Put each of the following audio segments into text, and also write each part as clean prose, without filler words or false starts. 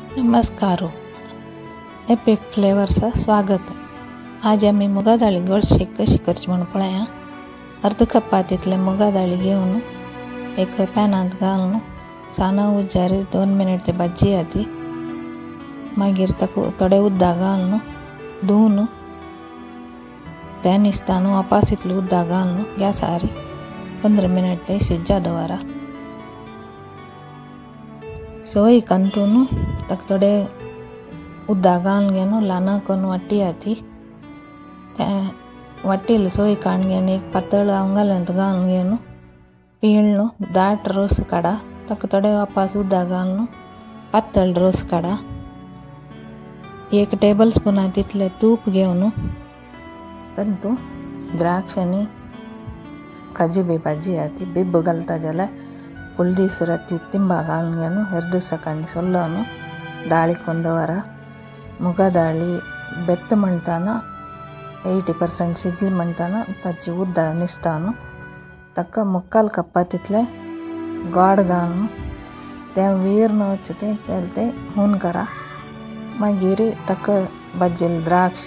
नमस्कार, एपिक फ्लेवर्सा स्वागत। आज आमी मुगा दाळी गोडशी कशी करची म्हूण पळया। अर्द कपा तितले मुगा दाळी घेवन एक पॅनांत घालून साना उज्जार 2 मिनिट ते भाजी आती। मागीर ताका थोडे उदक घालून धुवन ते निसतान वापस इतले उदक घालून गॅसार 15 मिनिट ते शिज्जा दवरा। सोय कंतून ताका थोडे उदक घालून घेवन ल्हान करून वाटी आती। वाटील सोय काडून घेवन एक पातळ आंगाल्यांत घालून घेवन पिळून दाट रोस काडा। ताका थोडे वापस उदक घालून पातळ रोस काडा। 1 टेबल स्पून तितले तूप घेवन तातूंत द्राक्ष आनी काजू बी भाजी आती बिब्ब घालता जाल्यार फुल दीस राती तिंबा घालून घेवन हेर दिसा काडून सोल्लोन दाळी कोन्न दवरा। मुगा दाळी बेत्त म्हणटाना 80% शिजली म्हणटाना ताची उदक निसतान ताका 3/4 कप्पा तितले गोड घालून तें वीर वचचे तें तेल तें हून करा। मागीर ताका भाजिल्ले द्राक्ष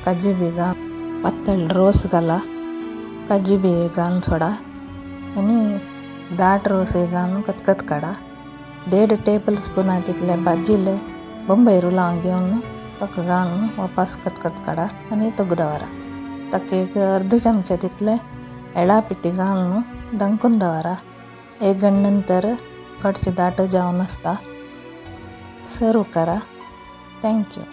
काजू बी घाल पातळ रोस घाला, काजू बी घालून सोडा आनी दाट रोस घालून कतकत काडा। 1.5 टेबल स्पून तितले भाजिल्ले बंबई रुलां घेवन ताका घालून वापस कतकत काडा आनी तोग दवरा। ताका एक अर्द चमचा तितले एळा पिठी घालून दंकून दवरा। 1 घंटे नंतर गोडशें दाट जावन आसता। सर्व करा। Thank you.